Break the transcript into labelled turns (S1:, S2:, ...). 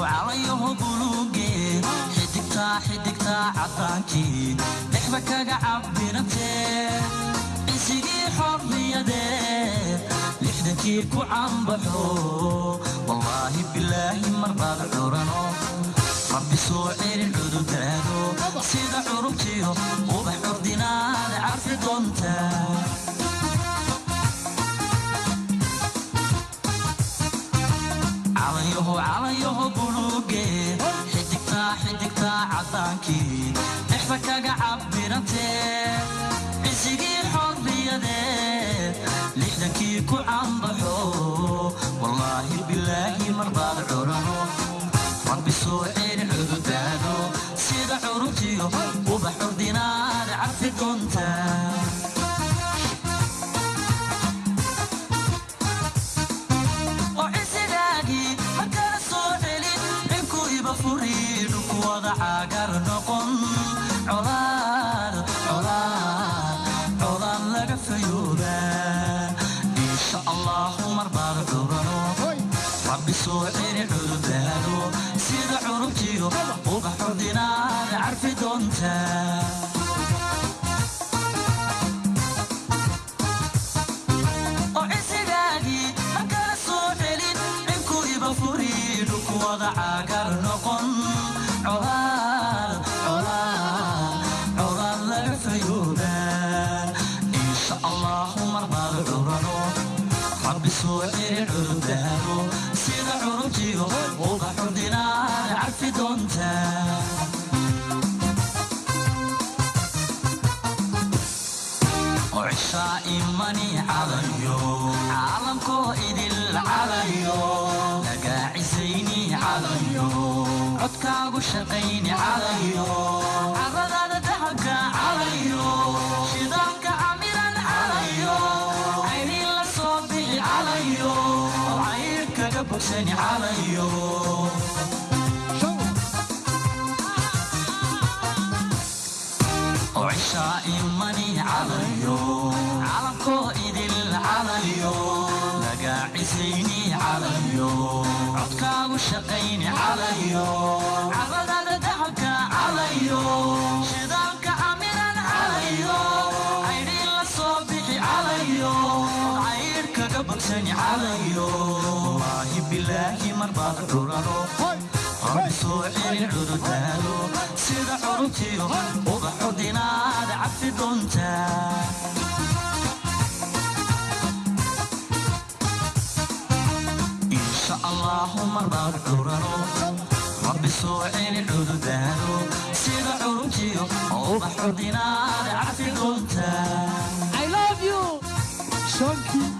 S1: Calanyaho buluuge, xidigtaa xidigtaa caddaankii dhexda kaga cabirantee, cisigii xorriyadee 60-kii ku cambaxo. Wallaahi bilaahi marbaad curano, Rabbi soo celin cududaado, sida curubtiyo ubax curdinaad carfi doontaa. Calanyaho, calanyaho buluuge, xidigtaa xidigtaa caddaankii dhexda kaga cabirantee, cisigii xorriyadee 60-kii ku cambaxo. Wallaahi bilaahi marbaad curano, Rabbi soo celin cududaado, sida curubtiyo ubax curdinaad carfi doontaa. Oo cisigaagii markala soo celin, cinku iba furi, dhulku wada caagar noqon, colaad colaad colaad laga fayoobaa. Insha Allahu marbaad curano, Rabbi soo celi cududaado, sida curubtiyo ubax curdinaad carfi doontaa. Oo cisigaagii markala soo celin, cinku iba furi, dhulku wada caagar noqon, colaad colaad colaad laga fayoobaa. Insha Allahu marbaad curano, Rabbi soo celi cududaado, sida curubtiyo ubax curdinaad carfi doontaa. Cishaa imani calayo, caalamkoo idil calayo, lagaacisayni calayo, codkaagu shaqayni calayo, caradaada dahabka calayo, shidaalka camiran calayo, caynin la soo bixi calayo, cayr kaga bogsani calayo. Cishaa imani calayo, caalamkoo idil calayo, lagaacisayni calayo, codkaagu shaqayni calayo, caradaada dahabka calayo, shidaalka camiran calayo, caydhin la soo bixi calayo, cayr kaga bogsani calayo. Wallaahi bilaahi marbaad curano, Rabbi soo celin cududaado, sida curubtiyo ubax curdinaad carfi doontaa. Insha Allahu marbaad curano, Rabbi soo celin cududaado, sida curubtiyo ubax curdinaad carfi doontaa.
S2: I love you.
S3: Thank you.